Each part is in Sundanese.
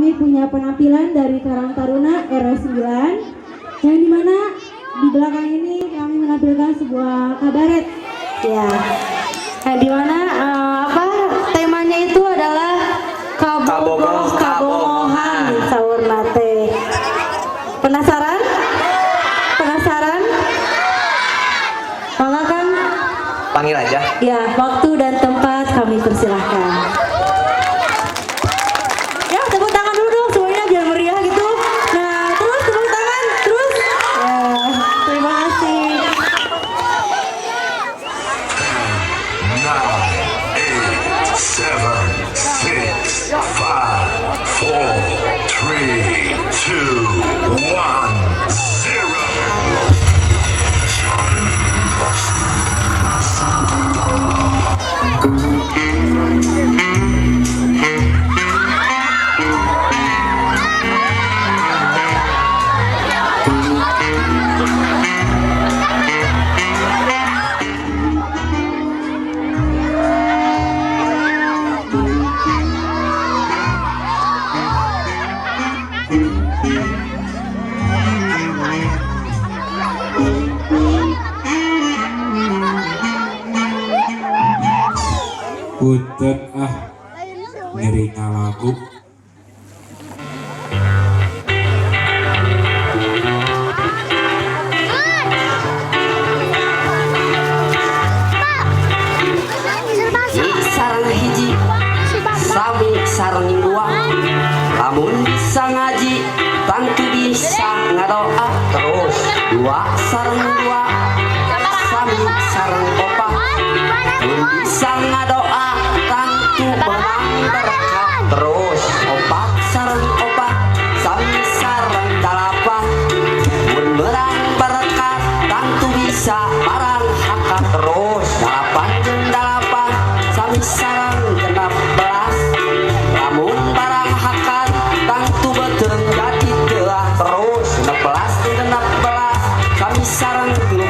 Kami punya penampilan dari Karang Taruna RW 9, yang dimana di belakang ini kami menampilkan sebuah kabaret ya. Nah, dimana temanya itu adalah kabogoh kabongohan saurna teh. Penasaran? Penasaran? Maka kan Panggil aja. Ya, waktu dan tempat kami persilahkan. Ya, tepuk tangan dulu dong semuanya biar meriah gitu. Nah, terus tepuk tangan, terus. Ya, terima kasih. 9, 8, 7, 6, 5, 4, 3, 2, 1, 0. Punten ah, nyeri ngalagu. Sareng hiji sami sareng dua, lamun bisa ngaji tangtu bisa ngadoa. Terus dua sareng dua sami sareng opat, mun bisa ngadoa tangtu menang berkat. Terus opat sareng opat sami sareng dalapan, mun menang berkat tangtu bisa barang hakat. Terus dalapan jeung dalapan sami sareng 16, lamun barang hakan tangtu beuteung jadi teuah. Terus 16 jeung 16 sami sareng 32,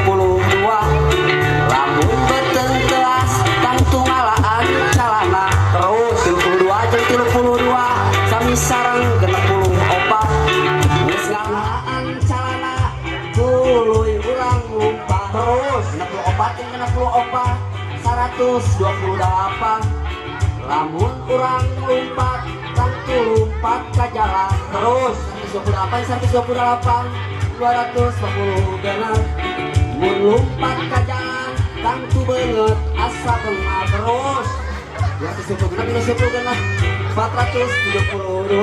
lamun beuteung teuas tangtu ngalaan calana. Terus 32 jeung 32 sami sareng 64, geus ngalaan calana tuluy urang lumpat. Terus 64 jeung 64 128, lamun urang lumpat tangtu lumpat ka jalan. Terus 128 128 246, mun lumpat ka jalan tangtu beungeut asa bengal. Terus 226 226 472,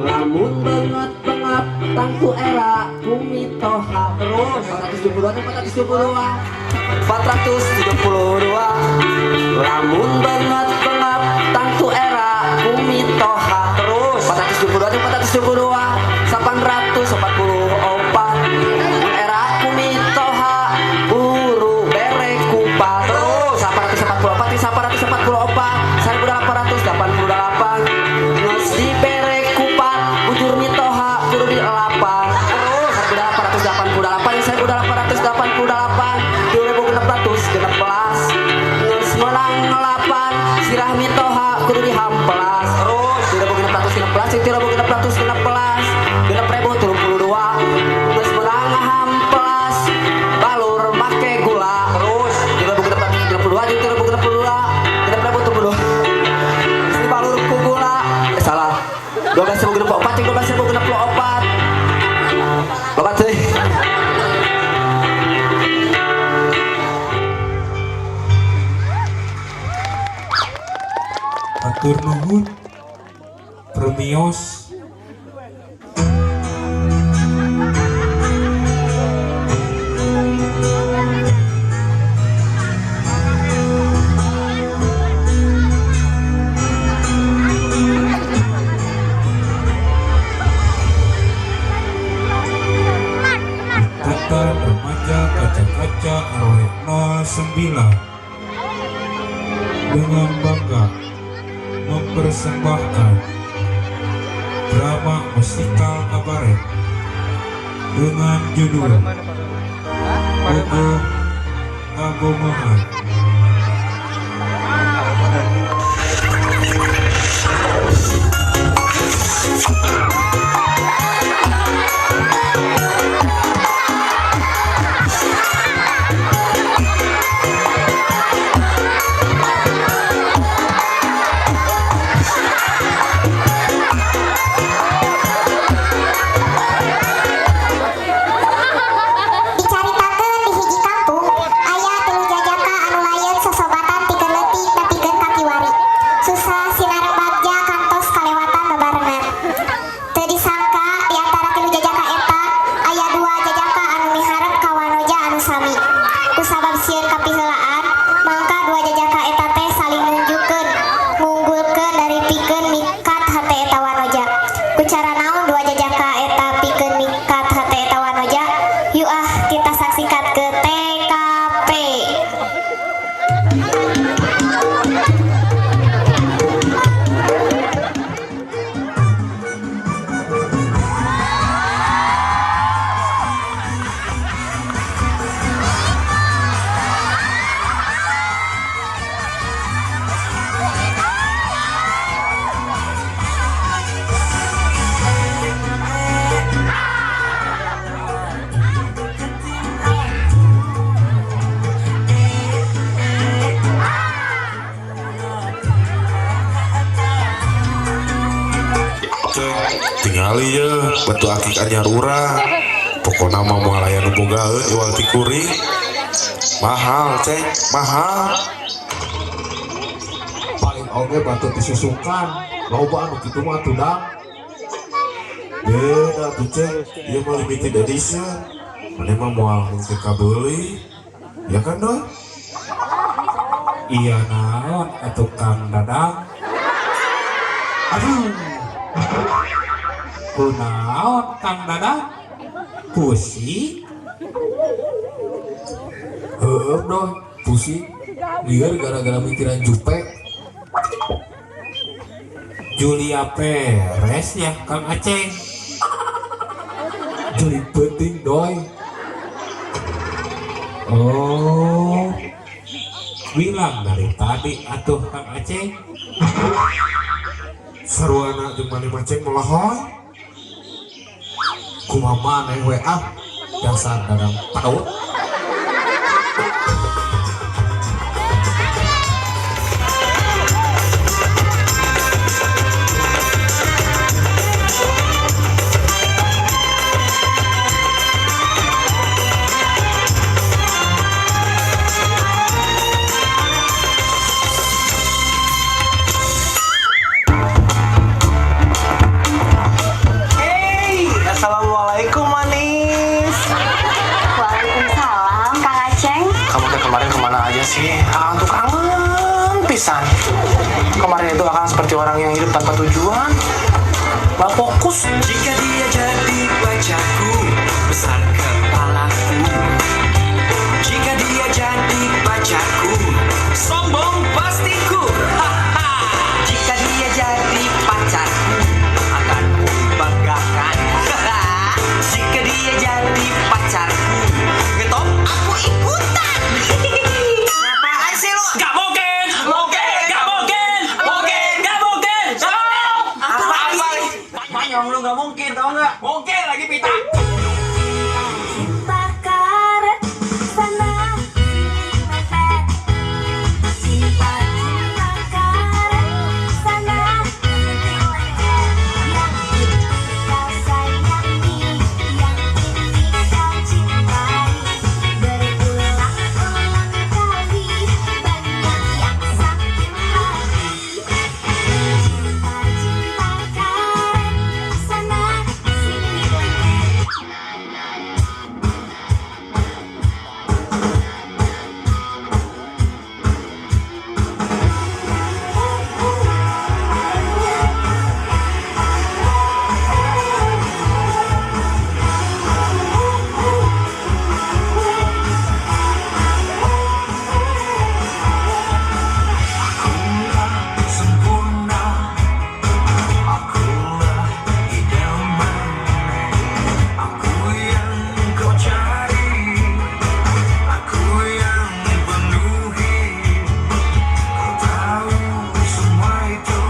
lamun beungeut bengap tangtu era ku mitoha. Terus 472 472 472, lamun beungeut bengap tangtu era ku mitoha. Terus 472 472 844, mun era ku mitoha buru bere kupat. Terus 844 844 1888, geus dibere kupat bujur mitoha kudu dielapan. Terus 1888 1888 2616, geus meunang ngelapan sirah mitoha kudu dihampelas. Terus 2616 2616 6032, geus meunang ngahampelas balur make gula. Terus 2662 jeung 3062 6072, geus dibalur ku gula. Eh, salah, 12.064 jeung 12.064. Bapak teh. Hatur nuhun Permios. Ikatan Remaja Kaca-Kaca RW 09 dengan bangga mempersembahkan drama musikal kabaret dengan judul Bogoh Kabongohan. Tingali ye batu akik anyar urang. Pokona mah moal aya nu bogaeun iwal ti kuring. Mahal, Ceng, mahal. Paling oge batu disusukan. Loba anu kitu mah atuh, Dang. Beda tuh, Ceng, ieu mah limited edition. Maneh mah moal mungkin kabeuli. Ya kan, Doi? Iya naon atuh, Kang Dadang? Aduh. Kunaon, Kang Dadang? Pusing? Heeh, Doi, pusing. Lieur gara-gara mikiran Jupe. Julia Perez ya, Kang Aceng? Juli penting, Doi. Oh, bilang dari tadi atuh, Kang Aceng. Saruana jeung maneh mah, Ceng, molohoy. Kumaha maneh we ah. Dasar Dadang padaut. Hey, assalamualaikum, manis. Waalaikumsalam, Kang Aceng. Kamu teh kemarin kemana aja sih? Akang tuh kangen pisan. Kemarin itu Akang seperti orang yang hidup tanpa tujuan. Gak fokus. Jika dia jadi pacarku, besar kepalaku. Jika dia jadi pacarku, sombong pastiku. Haha. Jika dia jadi pacarku, akan ku banggakan. Jika dia jadi pacarku, ngetop aku ikutan. Apaan sih lu? Gak mungkin, mungkin, gak mungkin, mungkin, gak mungkin. Apa sih? Manyong lu gak mungkin, tau gak? Mungkin lagi pita. Cinta karet sana sini mepet. Cinta cinta karet sana sini lengket. Yang ini kau sayangi, yang ini kau cintai. Berulang-ulang kali banyak yang sakit hati. Cinta cinta karet sana sini lengket. Sempurna, akulah idaman. Aku yang kau cari, aku yang penuhi. Kau tahu semua itu,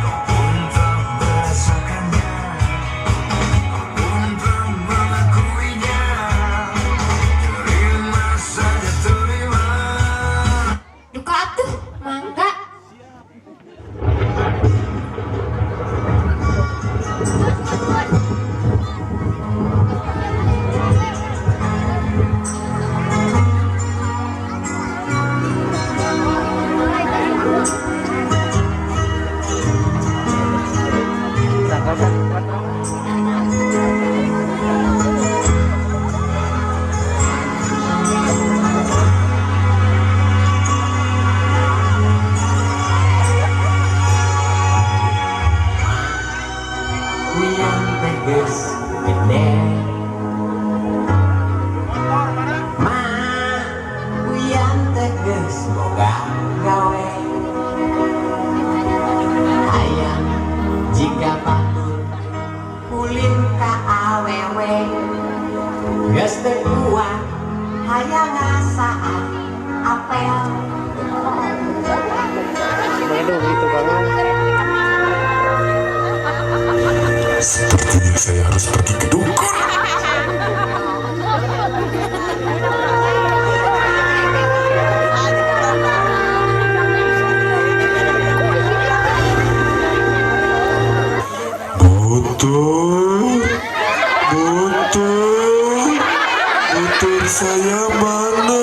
kau pun tak merasakannya. Kau pun tak mengakuinya. Terima saja, terima. Duka atuh, mangga. Uyan teh geus gede. Ma, uyan teh geus boga gawe. Hayang jiga batur ulin ka awewe. Geus teu kuat hayang ngasaan apel. Aduh, gitu banget. Sepertinya saya harus pergi ke dukun. Saya mana?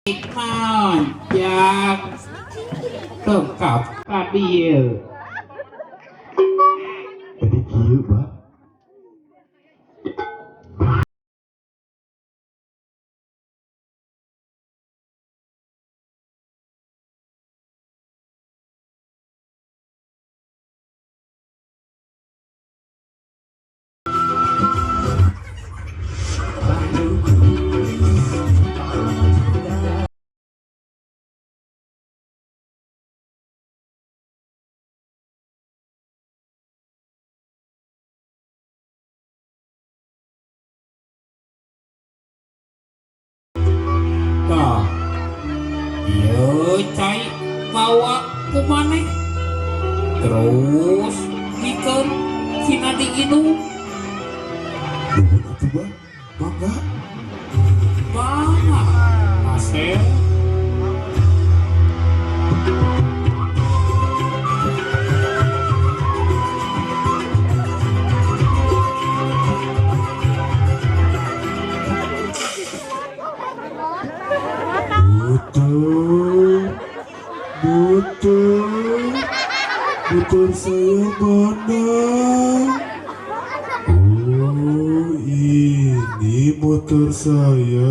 Naon, Jak? Dongkap ka dieu. Jadi kieu, Bah. Tah. Ieu cai mawa ku maneh. Terus bikeun sina diinum. Nuhun atuh, Bah. Mangga. Mangga. Asep. Motor, motor, motor saya mana? Oh, ini motor saya.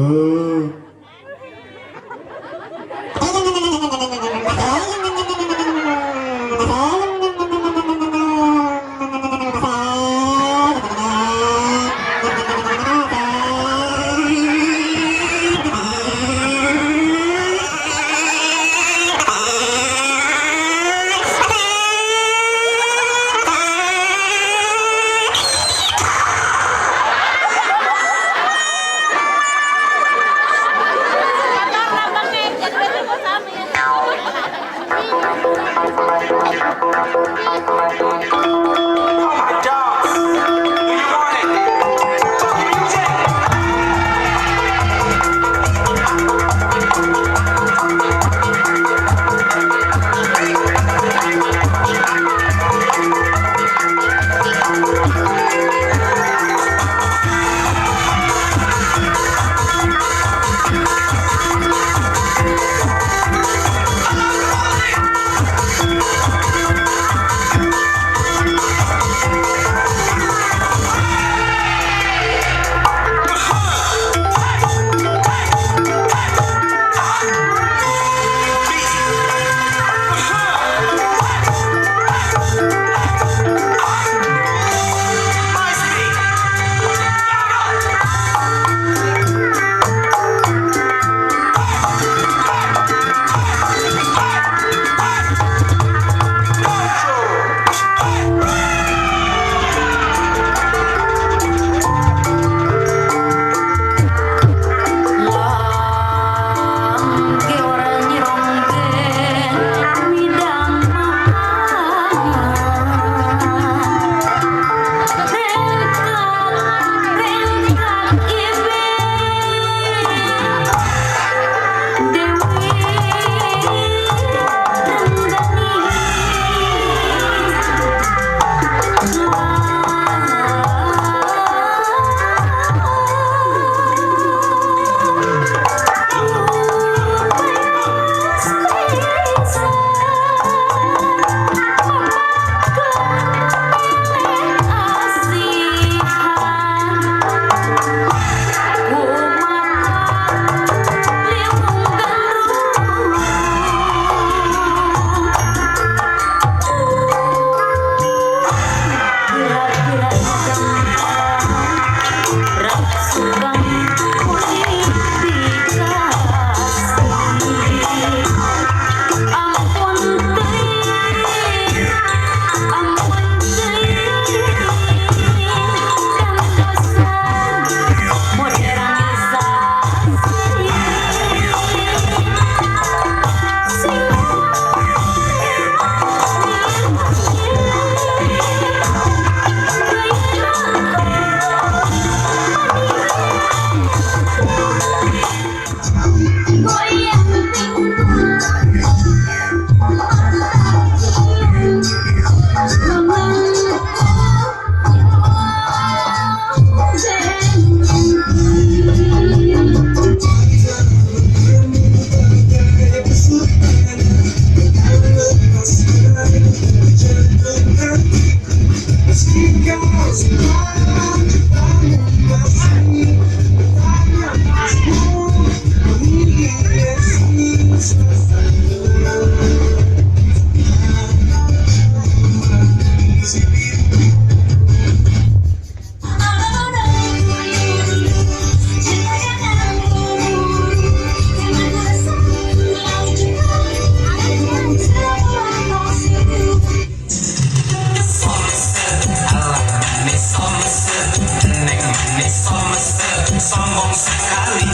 Sombong sekali.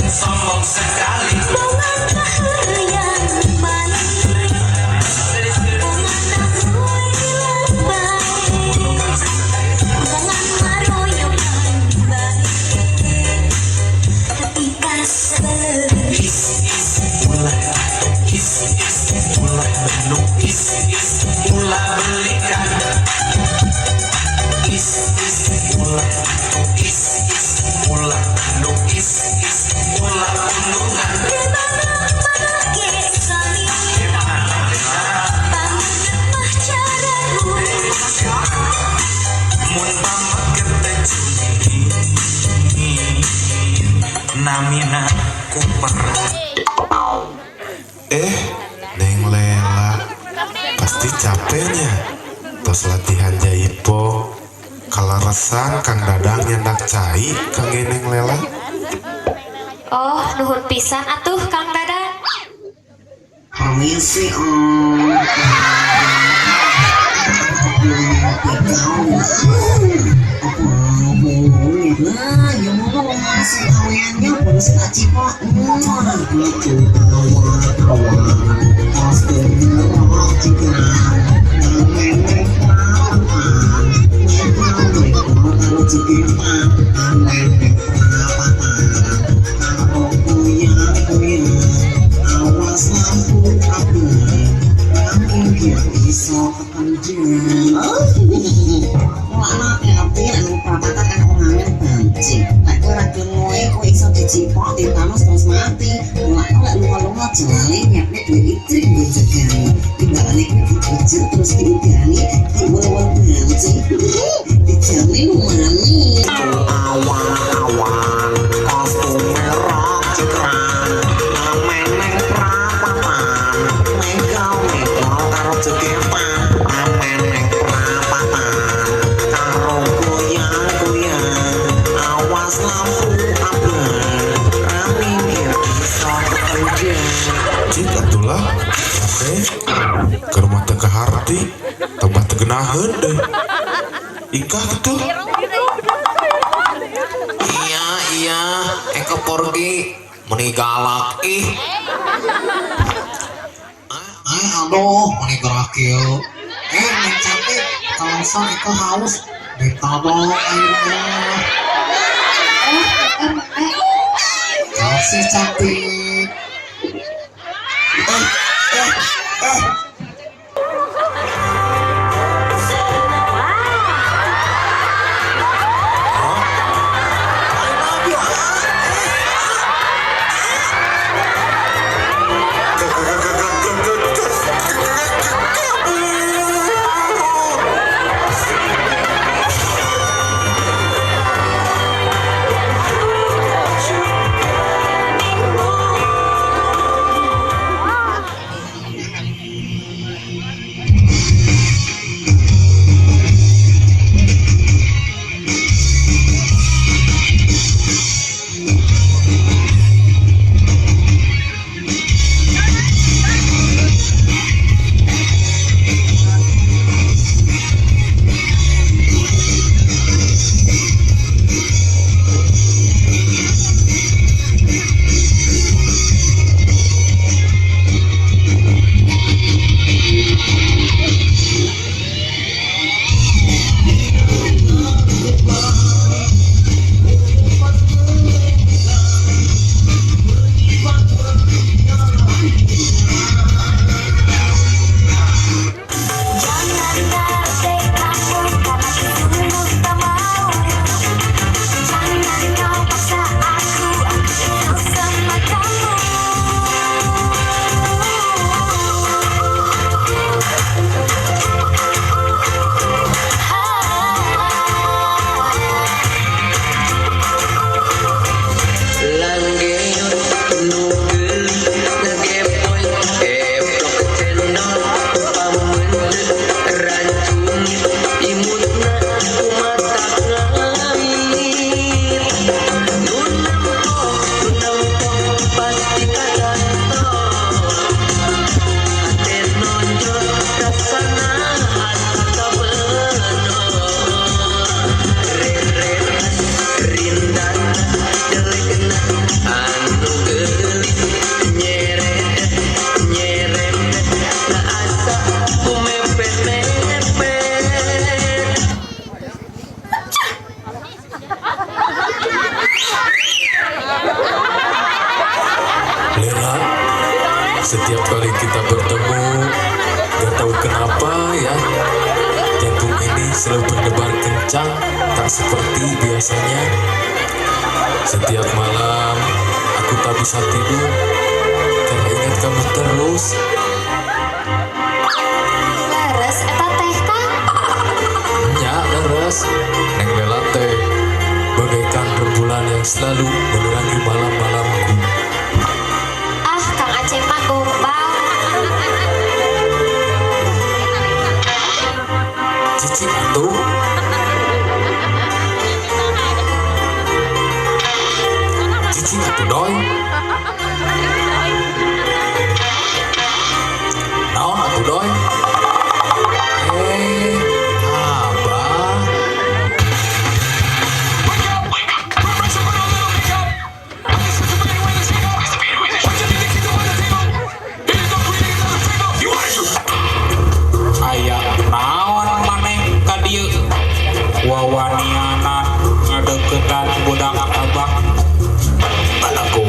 Sombong sekali. Namina Cooper. Neng Lela pasti capeknya tos latihan jaipo kaleresan Kang Dadang nyandak cai kangge Neng Lela. Oh, nuhun pisan atuh Kang Dadang. Permisi om. Awan-awan kostum merah cikran nameneng prapatan megal-megal karo jegepan nameneng prapatan karo goyang-goyang awas lampu abang rame iso ketendang. Cik atulah oke ke rumah teu kaharti tambah teu geunaheun deh ikah gitu. Iya, Eko pergi meni galak ih. Aduh, meni gerak kieu. Neng cantik, kalau Eko haus, minta dong airnya. Kasih cantik. Setiap kali kita bertemu, gak tahu kenapa ya, jantung ini selalu berdebar kencang, tak seperti biasanya. Setiap malam aku tak bisa tidur karena ingat kamu terus. Leres eta teh, Kang. Nya, leres. Neng Lela teh bagaikan rembulan yang selalu menerangi malam-malamku. Ah, Kang Aceng mah gombal. Cicing atuh. Cicing atuh, Doi. Naon atuh, Doi? Eh, Abah. Aya naon maneh ka dieu wawanianan ngadeukeutan budak Abah? Balago.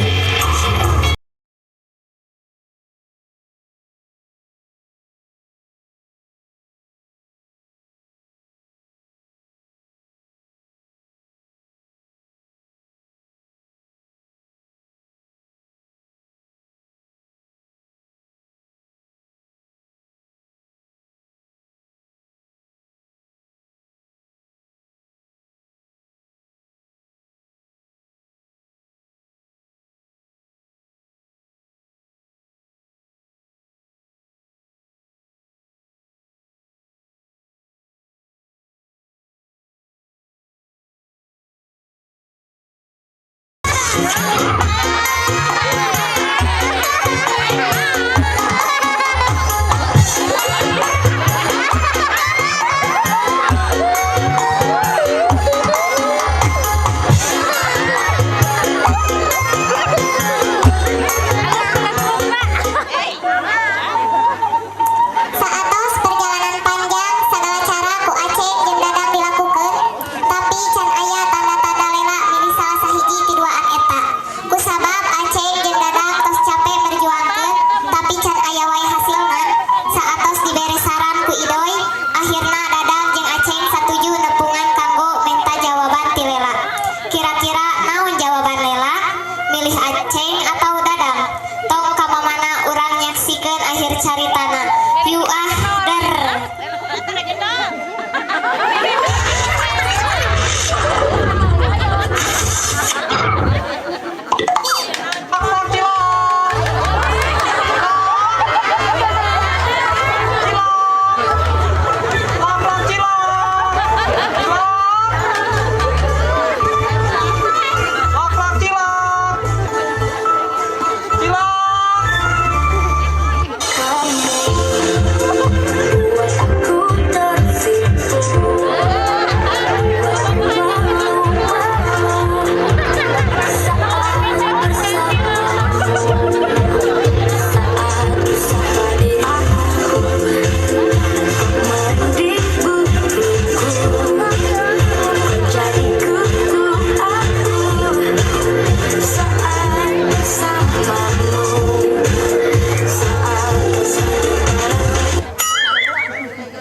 Saatos perjalanan panjang, segala cara ku Aceng jeung Dadang dilakukeun, tapi can aya tanda-tanda Lela milih salah sahiji ti duaan eta. Kusabab Aceng jeung Dadang tos cape merjuangkeun, tapi can aya wae hasilna. Saatos dibere saran ku Idoy, akhirna Dadang jeung Aceng satuju nepungan kanggo menta jawaban ti Lela. Kira-kira naon jawaban Lela? Milih Aceng atau Dadang? Tong kamamana, urang nyaksikeun akhir caritana. Yuk ah, der.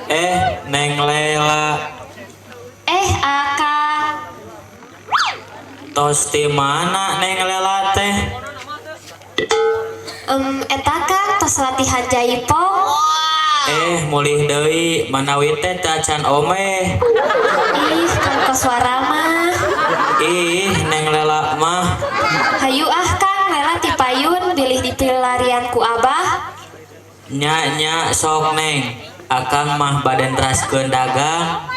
Eh, Neng Lela. Eh, Akang. Tos di mana Neng Lela teh? Eta Kang, tos latihan jaipong. Eh, mulih deui, manawi teh tacan omeh. Ih, Kang Koswara mah. Ih, Neng Lela mah. Hayu ah, Kang, Lela tipayun bilih dipilarian ku Abah. Nya nya, sok Neng. Akang mah bade neraskeun dagang.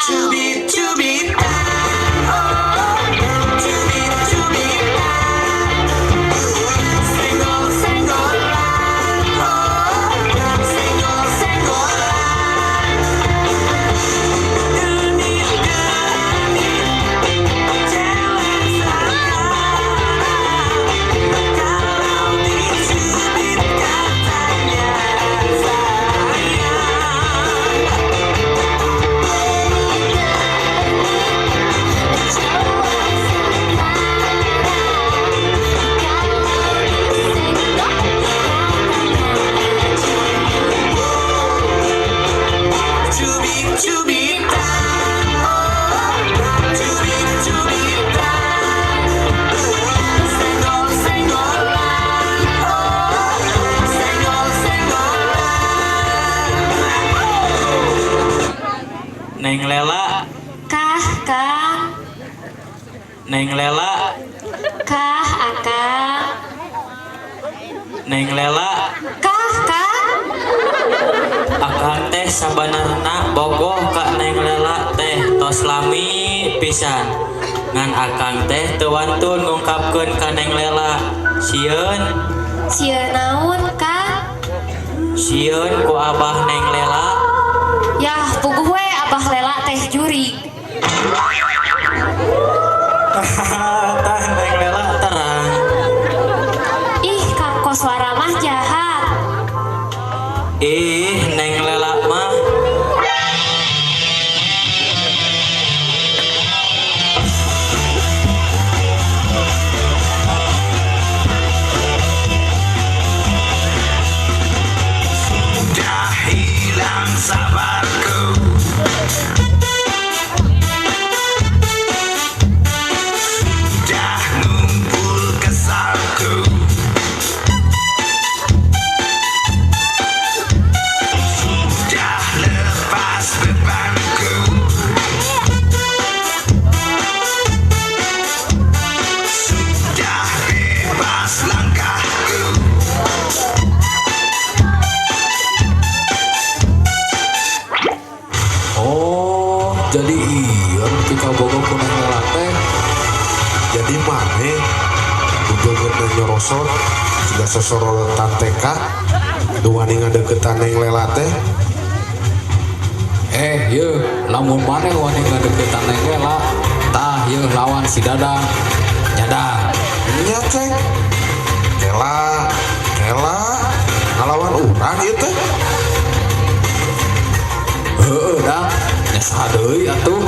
Cubit-cubitan, oh, cubit-cubitan, senggol-senggolan, oh. Kang. Neng Lela. Kah, Akang. Neng Lela. Kah, Kang. Akang teh sabanarna bogoh ka Neng Lela teh tos lami pisan. Ngan akang teh teu wantun ngungkapkeun ka Neng Lela. Sieun. Sieun naon, Kang? Sieun ku Abah Neng Lela. Yah, puguh we Abah Lela teh jurig. Tah Neng Lela terang. Ih, Kang Koswara mah jahat. Ih, Neng Lela mah. Sudah hilang sabarku. Sudah ngumpul kesalku. Sudah lepas bebanku. Sudah bebas langkahku. Oh, jadi iya pikabogoh ku Neng Lela teh. Jadi maneh bebeungeutna nyorosot jiga sosorotan TK nu wani ngadeukeutan Neng Lela teh. Eh, yeuh, lamun maneh wani ngadeukeutan Neng Lela, tah yeuh lawan si Dadang. Nyadang. Nya Ceng. Kela, kela ngalawan urang ieu teh. Heueuh, Dang. Nya saha deui atuh?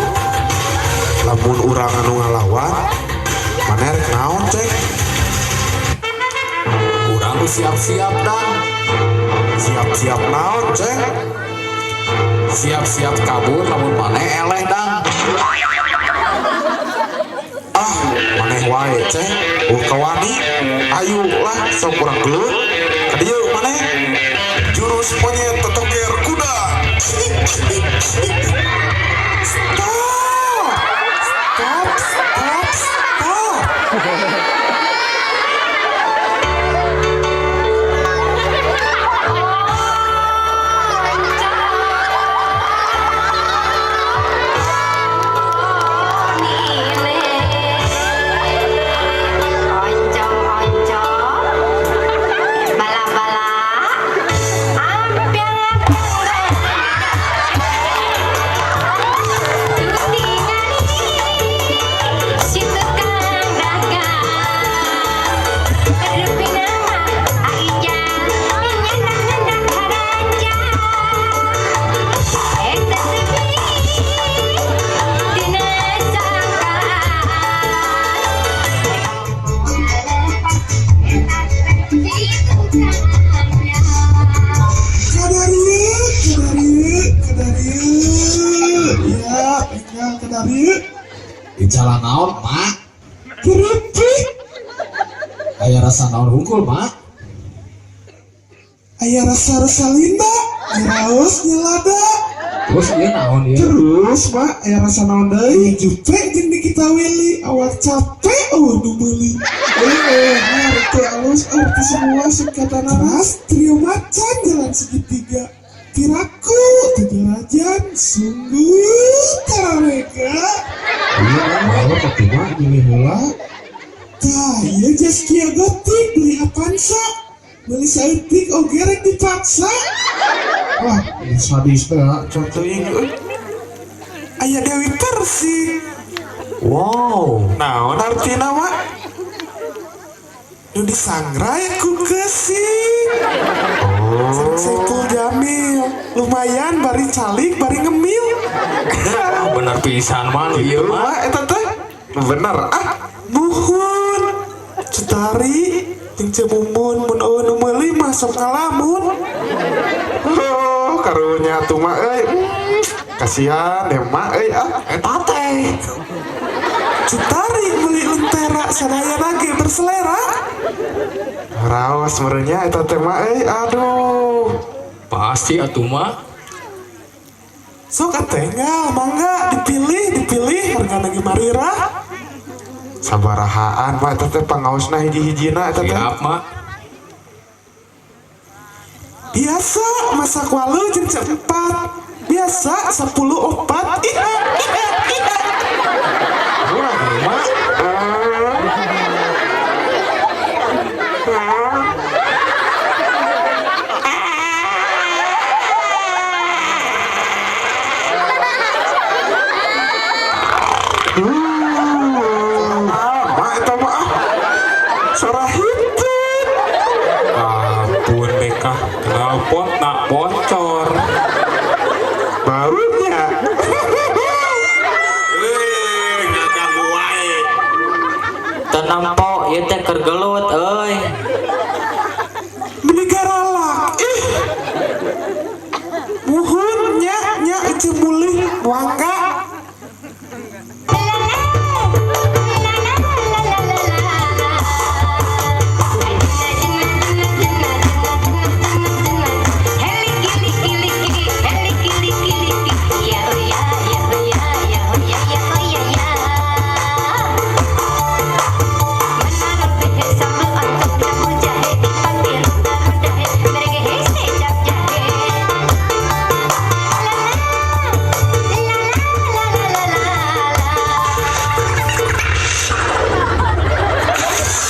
Lamun urang anu ngalawan, maneh rek naon, Ceng? Urang geus siap-siap, Dang. Siap-siap naon, Ceng? Siap-siap kabur lamun maneh eleh, Dang. Ah, maneh wae, Ceng. Oh, kawani. Ayo lah, sok urang gelut. Ka dieu maneh. Jurus monyet totoger kuda. Stop! Stop, stop, stop. Kadarieu, kadarieu, kadarieu. Ya, tinggal kadarieu. Di jalan naon, Mak? Keripik. Aya rasa naon hungkul, Mak? Aya rasa-rasa linda, raos nyelada. Terus ieu naon ieu? Terus, Mak, aya rasa naon deui? Jupe jeung Nikita Willy, awak capek euweuh nu meuli. Eh, nah, itu alus arti semua singkatan ras trio macan jalan segitiga. Tiraku tujuh rajan sungguh tarareka. Iya, kalau atuh mah milih heula. Tah, ieu Zaskia Gotik beli Avanza. Beli saeutik oge rek dipaksa. Wah, sadis teh contoh euy. Aya Dewi Persik. Wow, naon artina, Mak? Nu disangrai ku keusik. Oh. Sareng Saipul Jamil. Lumayan bari calik bari ngemil. Ah, bener pisan mah nu ieu Gitu mah. mah eta teh. Bener ah. Muhun. Cutari jeung Ceu Mumun mun euweuh nu meuli mah sok ngalamun. Oh, karunya atuh mah euy. Kasihan ya mak euy ah. Eta teh. Cutari beli lentera sadayana ge berselera. Raos merenya eta teh mah euy. Aduh. Pasti atuh mah. Sok atuh enggal mangga dipilih dipilih harga marira. Sabarahaan Mak eta teh pangaosna hiji-hijina eta teh. Siap, Mak. Biasa masak walu jeung 4. Biasa 10 4. Iya iya iya. Murah Mak. Mak eta mah sora hitut. Ampun Bekah, knalpot nak bocor. Barunya. Ngaganggu wae. Teu nempo ieu teh keur gelut euy. Beli garalak ih. Muhun nya nya ece mulih mangga.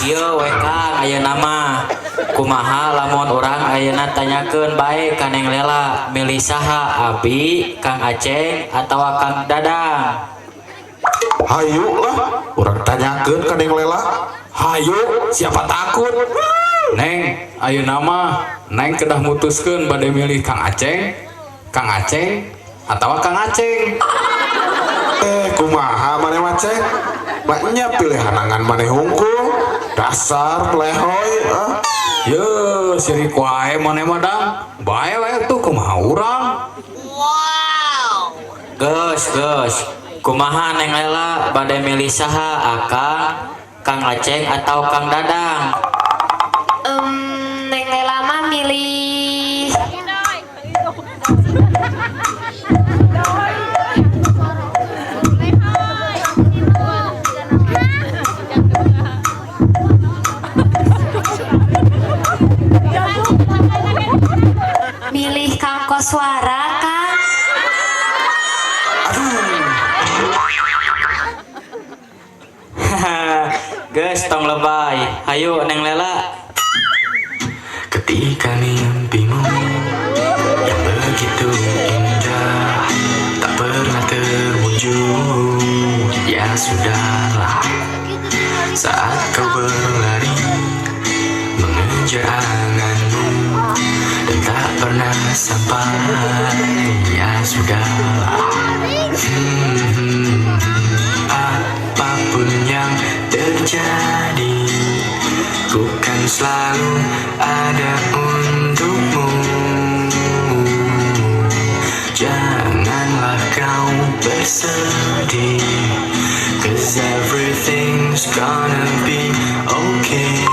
Ieu we Kang ayeuna mah kumaha lamun urang ayeuna tanyakeun bae ka Neng Lela milih saha Abi, Kang Aceng atawa Kang Dadang. Hayu lah, urang tanyakeun ka Neng Lela. Hayu, siapa takut? Neng, ayeuna mah Neng kedah mutuskeun bade milih Kang Aceng, Kang Aceng atawa Kang Aceng. Kumaha maneh mah Ceng? Maknya pilihanangan maneh hungkul. Dasar lehoy ah. Ye, sirik wae maneh mah Dang. Bae we tuh kumaha urang. Geus, geus. Kumaha Neng Lela bade milih saha Akang, Kang Aceng atau Kang Dadang? Neng Lela mah milih Kang Koswara, Kang. Geus tong lebay. Hayu Neng Lela. Ketika mimpimu yang begitu indah tak pernah terwujud, ya sudahlah. Saat kau berlari mengejar anganmu dan tak pernah sampai, ya sudahlah. Apapun yang terjadi, ku kan selalu ada untukmu. Janganlah kau bersedih, 'cause everything's gonna be okay.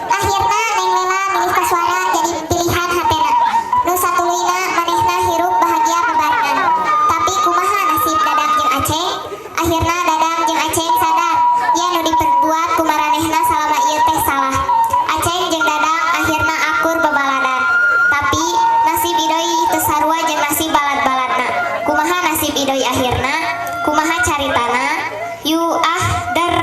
Akhirna Neng Lela milih Koswara jadi pilihan hatena. Nu satuluyna manehna hirup bahagia bebarengan. Tapi kumaha nasib Dadang jeung Aceng? Akhirna Dadang jeung Aceng sadar yen nu diperbuat ku maranehna salama ieu teh salah. Aceng jeung Dadang akhirna akur babaladan. Tapi nasib Idoi teu sarua jeung nasib balad-baladna. Kumaha nasib Idoi akhirna? Kumaha caritana? Yu ah der.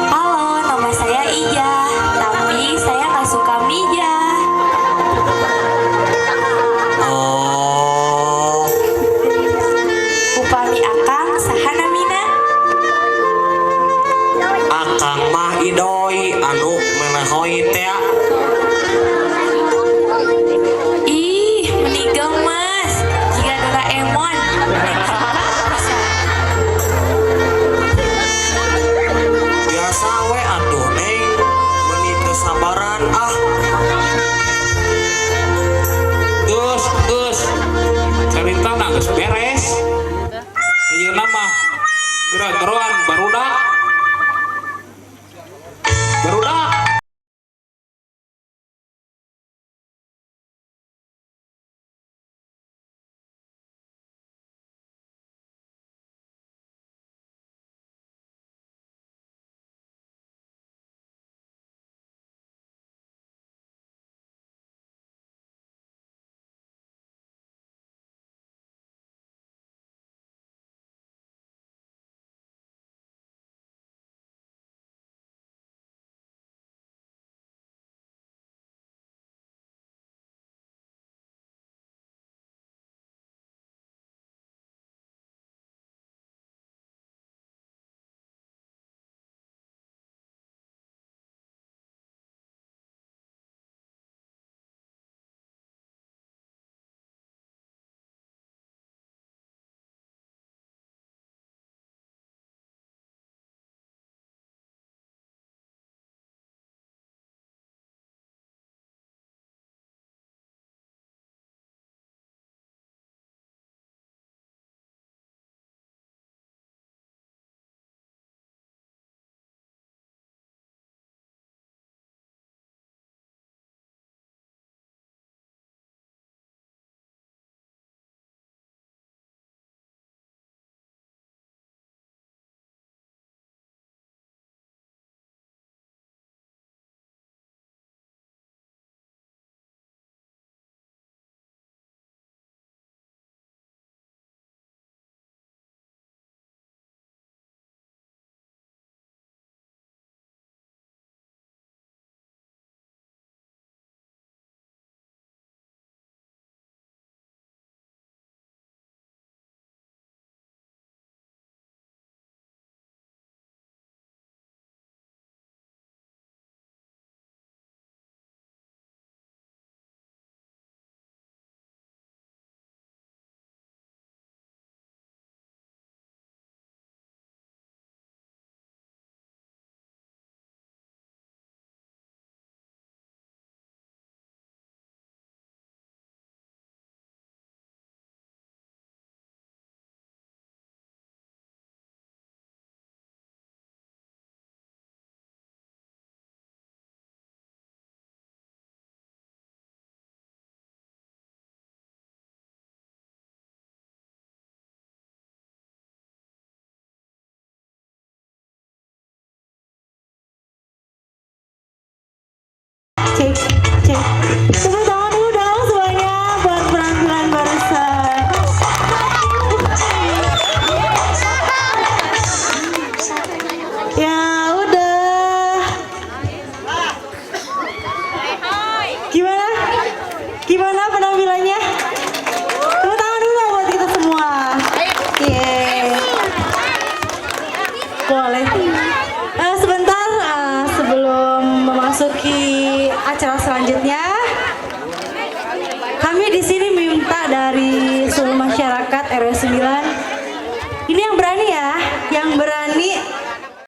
Halo, nama saya Ija, tapi saya nggak suka Mija. Oh. lehoi teh.